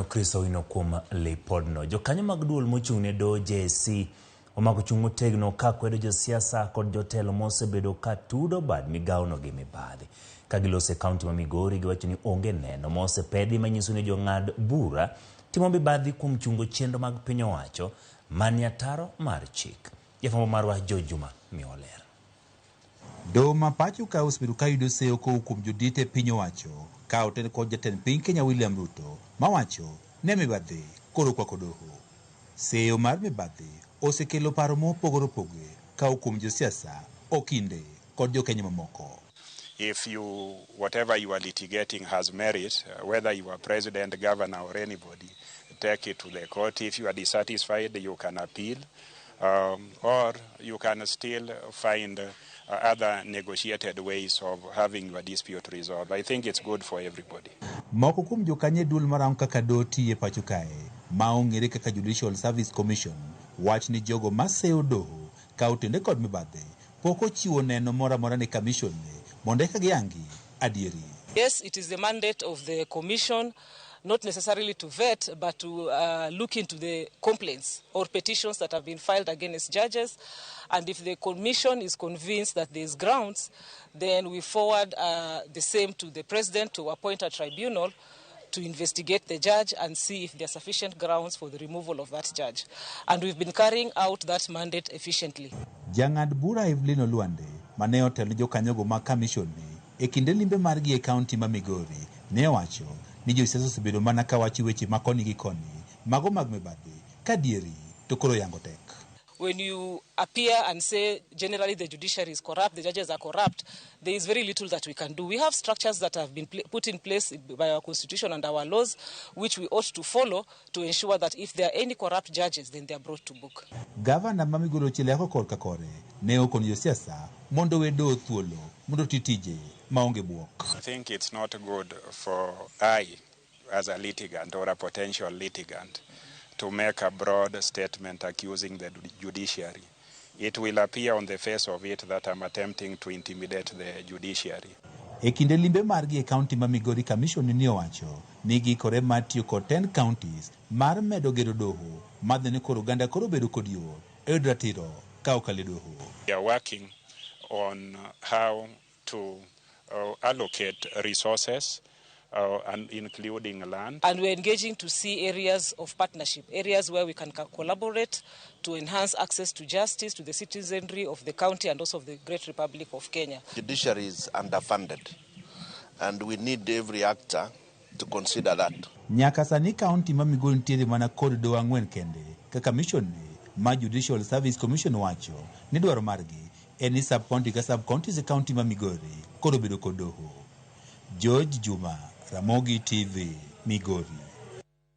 Chris Owino kuom lipodno. Jokanyo mag duol mochung' ne doho JSC omako chung' motegno ka kwedo josiasa kod jotelo mosebedo ka tudo bad migawono gi mibadhi. Ka giloso e kaunti ma Migori, giwacho ni onge neno ma osepedhi manyiso ni jong'ad bura timo mibadhi kuom chungo chenro mag piny owacho manie ataro mar chik. Jafwambo marwa George Juma miyowa ler. Doho ma pacho ka osebedo ka yudo seyo kowuok kuom jodito e piny owacho ka oten kod jatend piny Kenya William Ruto mawacho ne mibadhi koro okwako doho. Seyo mar mibadhi osekelo paro mopogore opogore kawuok kuom josiasa, okinde kod jokenya mamoko. If you, whatever you are litigating has merit, whether you are president, governor, or anybody, take it to the court. If you are dissatisfied, you can appeal, or you can still find other negotiated ways of having your dispute resolved. I think it's good for everybody. Moko kuom jokanyo e duol marango kaka doho tiyo e pacho kae ma ong'ere kaka Judicial Service Commission wach ni jogo maseyo doho ka otende kod mibadhi pok ochiwo neno moro amora ne commission ni mondo eka giyangi adieri. Yes, it is the mandate of the commission not necessarily to vet, but to look into the complaints or petitions that have been filed against judges. And if the commission is convinced that there is grounds, then we forward the same to the president to appoint a tribunal to investigate the judge and see if there are sufficient grounds for the removal of that judge. And we've been carrying out that mandate efficiently. Jang'ad bura Evelyn Olwande mane otelo ne jokanyogo mag commission ni e kinde limbe margi e kaunti ma Migori ne owacho ni josiasa osebedo mana kawacho weche ma koni gi koni mago mag mibadhi ka dieri to koro yango tek. When you appear and say generally the judiciary is corrupt, the judges are corrupt, there is very little that we can do. We have structures that have been put in place by our constitution and our laws, which we ought to follow to ensure that if there are any corrupt judges, then they are brought to book. Gavana ma Migori Ochiel yako korka kore ne okono josiasa mondo owe doho thuolo mondo oti tije maonge buok. I think it's not good for I, as a litigant or a potential litigant, to make a broad statement accusing the judiciary. It will appear on the face of it that I'm attempting to intimidate the judiciary. E kinde limbe margi e kaunti ma Migori commission ni owacho ni giikore mar tiyo kod 10 counties mar medo gero doho madhi ni koro oganda koro bedo kod yot e yudo ratiro ka okalo e doho. We are working on how to allocate resources and including land. And we're engaging to see areas of partnership, areas where we can collaborate to enhance access to justice to the citizenry of the county and also of the Great Republic of Kenya. Judiciary is underfunded and we need every actor to consider that. Nyaka sani kaunti ma Migori nitiere mana kod doho ang'wen kende ka commission ni ma Judicial Service Commission wacho ni dwaro margi en ni sub county ka sub counties e kaunti ma Migori koro bedo kod doho. George Juma, Ramogi TV, Migori.